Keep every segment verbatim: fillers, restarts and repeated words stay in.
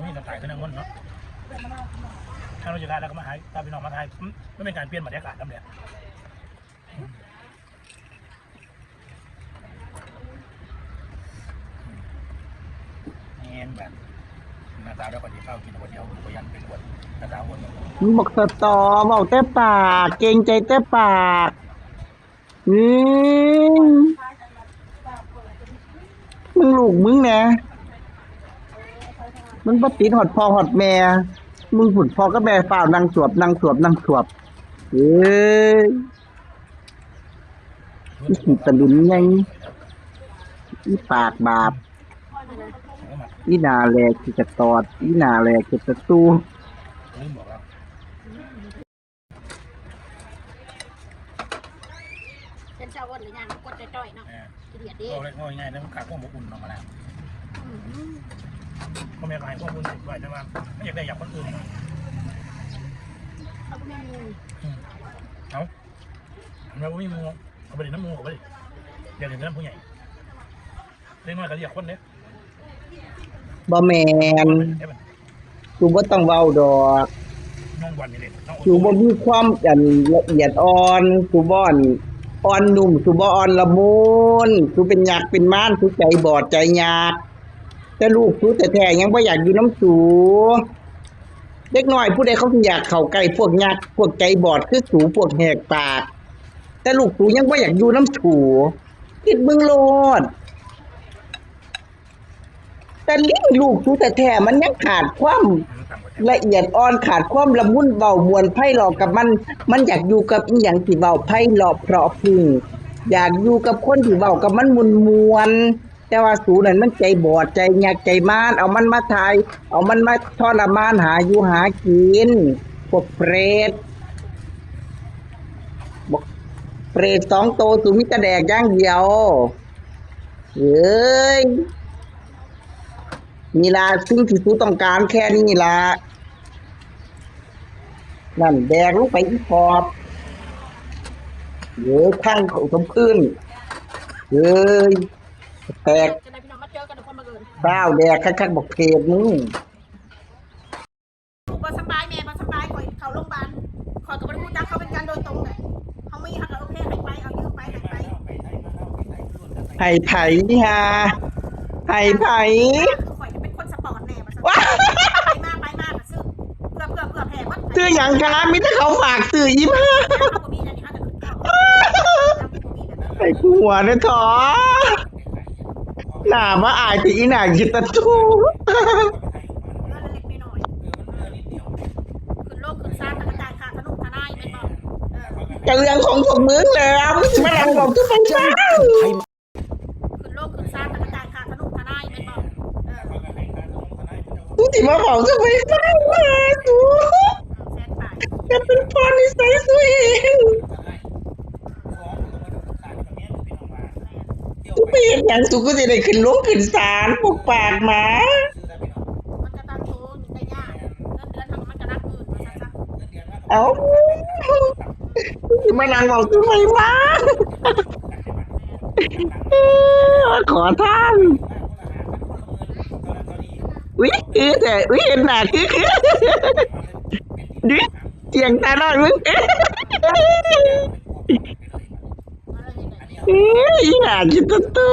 นี่ก็ถ่ายขึ้นทางบนเนาะ ถ้าเราจะถ่ายแล้วก็มาถ่าย ถ้าพี่น้องมาถ่าย มันมันเป็นการเปลี่ยนบรรยากาศนั่นแหละ แม่นบัด หน้าตาแล้วก็สิเข้ากินคนเดียว ก็ยังไปกวดหน้าตาคนเดียว มึงบอกสตอ บอกแต่ปาก เกรงใจแต่ปาก อืม มึงลูกมึงแหน่ มันบ่ติดฮอดพ่อฮอดแม่ มึงพุ้นพ่อกับแม่ฟ้าวนั่งสวบ นั่งสวบ นั่งสวบ เอ้ย อีขี้ตะหลุนใหญ่ อีปากบาป อีหน้าแหลกขี้กระตอด อีหน้าแหลกขี้ตะตู เป็นชาวอ้นหรือย่างกดจ่อยๆเนาะ เออ ขี้เดียดเด้ ก็เลยง่ายๆนะ มันขาดความอบอุ่นออกมาแล้ว อืม พ่อแม่ก็ให้ความอบอุ่นไว้ แต่ว่าไม่อยากได้อยากคนอื่นนะ เขาก็ไม่มี อืม เอา แม่บ่มีหมู่ เอาไปเล่นน้ำหมู่ เอาไปเล่น อยากเล่นน้ำผู้ใหญ่ เล่นน้อยก็เรียกคนเด้ บ่แม่น เด้บัด สูบ่ต้องเว้าดอก น้องบอลนี่เล่น น้อง สูบ่มีความอันละเอียดอ่อน สูบ่อ่อน อ่อนนุ่ม สูบ่อ่อนละมุน สูเป็นหยักเป็นมาร สูใจบอดใจหยาบ แต่ลูกสูแท้ๆยังบ่อยากอยู่นำสู เด็กน้อยผู้ใดเขาอยากเข้าใกล้พวกหยัก พวกใจบอดคือสู พวกแหกปาก แต่ลูกสูยังบ่อยากอยู่นำสู คิดมึงโลด แต่ลิงลูกสูแท้ๆมันยังขาดความละเอียดอ่อน ขาดความละมุน เว้าม่วนไพเราะกับมัน มันอยากอยู่กับอีหยังที่เว้าไพเราะเพราะพริ้ง อยากอยู่กับคนที่เว้ากับมันม่วนๆ แต่ว่าสูนั่นมันใจบอด ใจหยาบ ใจมาร เอามันมาถ่าย เอามันมาทรมานหาอยู่หากิน พวกเปรต บักเปรตสองโต สูมีแต่แดกอย่างเดียว เอ้ย นี่ล่ะ สิ่งที่สูต้องการแค่นี้ล่ะ นั่น แดกลงไปอีปอบ เอ้ย พังเขาสมพื้น เอ้ย แตก จะได้พี่น้องมาเจอกันในความบังเอิญ ฟ้าวแดกคักๆ บักเปรตมึง ลูกบ่สำบาย แม่บ่สำบาย ข้อยเข้าโรงพยาบาล ข้อยก็บ่ได้รู้จักเขาเป็นการโดยตรงเลย เขามี เขาก็โอเค ให้ไป เอายืมไป ให้ไป ให้ไผนี่ฮะ ให้ไผ คือข้อยจะเป็นคนสปอร์ตแน่ว่าซั่น ว้า ไปมา ไปมาก็ซื้อ เพื่อ เพื่อ เพื่อแผ่วัด ซื้อหยังคะ มีแต่เขาฝากซื้ออีหยัง เขาบ่มีอันนี้ เขาจะขึ้นเขา เขาบ่มีแบบนั้น ไอ้หัวเนี่ยถอ หน้ามาอายแต่อีหน้าคิดตะทู เรื่องเล็กๆน้อยๆ ขึ้นโลกขึ้นศาล แล้วก็จ่ายค่าทนงทนายแม่นบ่ เออ แต่เรื่องของพวกมึงแล้ว มึงสิมานั่งบอกทุกคนฟัง ขึ้นโลกขึ้นศาล แล้วก็จ่ายค่าทนงทนายแม่นบ่ เออ มึงสิมาบอกทุกคนฟังว่ากู แสนปลาย จะเป็นพ่อนิสัยสุด กูไปเฮ็ดหยัง สูก็สิได้ขึ้นโลกขึ้นศาล พวกปากหมา มันก็ตั้งโตอยู่แต่ยาก เงินเดือนทำมันก็นับหมื่นว่าซั่นซะ เอ้า สิมานั่งเว้าคือไผวะ เออ ขอทาน อุ๊ย คือแต่ อุ๊ย เห็นหน้าคือ คือ ดิ เสียงตาน้อยมึง เอ้ย อีหน้าจิตตุ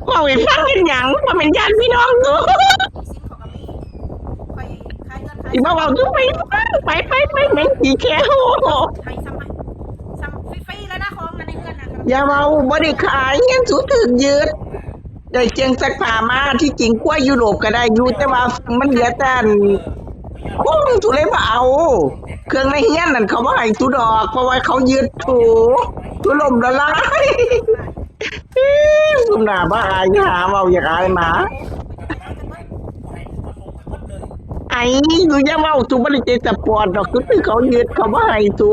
เว้าให้ฟังเป็นหยัง ว่าเป็นญาติพี่น้องกู สิมาเว้าดูไป ไป ไป ไป ไป แม่งขี้แค้ว อย่าเว้า บ่ได้ขาย เงินสูถูกยึด ได้เครื่องซักผ้ามา ที่จริงครัวยุโรปก็ได้อยู่ แต่ว่ามันเหลือแต่อัน โอ้ย สูเลยบ่เอา เครื่องในเฮือนนั่นเขาบ่ให้สูดอก เพราะว่าเขายึดสู สูล้มละลาย ซุมหน้าบ่อาย หาเว้าอยากอายหมา ไอ้ สูอย่าเว้า สูบ่ได้ใจสปอร์ตดอก สูถือเขายึด เขาบ่ให้สู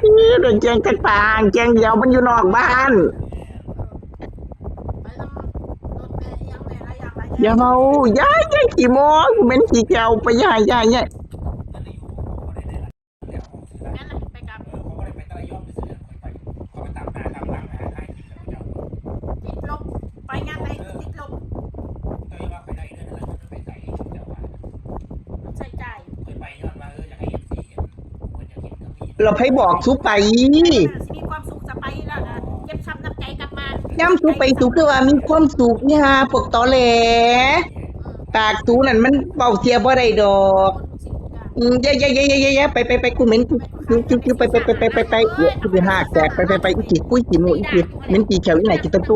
เออ โดนแจ้งแต่ปาง แจ้งเดียวมันอยู่นอกบ้าน อย่าเว้า อย่า อย่าขี้โม้ กูเหม็นขี้แก้ว ไป อย่า อย่า อย่า ไปกลับ ไปงานไหน เราไผบอกสูไป สิมีความสุขสะไปแล้วนะเก็บช้ำน้ำใจกลับมา ย่ำสูไปสูคือว่ามีความสุขนี่ฮะพวกตอแหล ปากสูนั่นมันเบาเสียบ่ได้ดอก อืมเย้เย้เย้เย้เย้ไปไปไปกูเหม็นกูกูกูไปไปไปไปไปไปเดี๋ยวกูไปหากแตกไปไปไปอีกทีปุ้ยขี้หมูอีกทีเหม็นขี้เขียวอีไหนกินต้น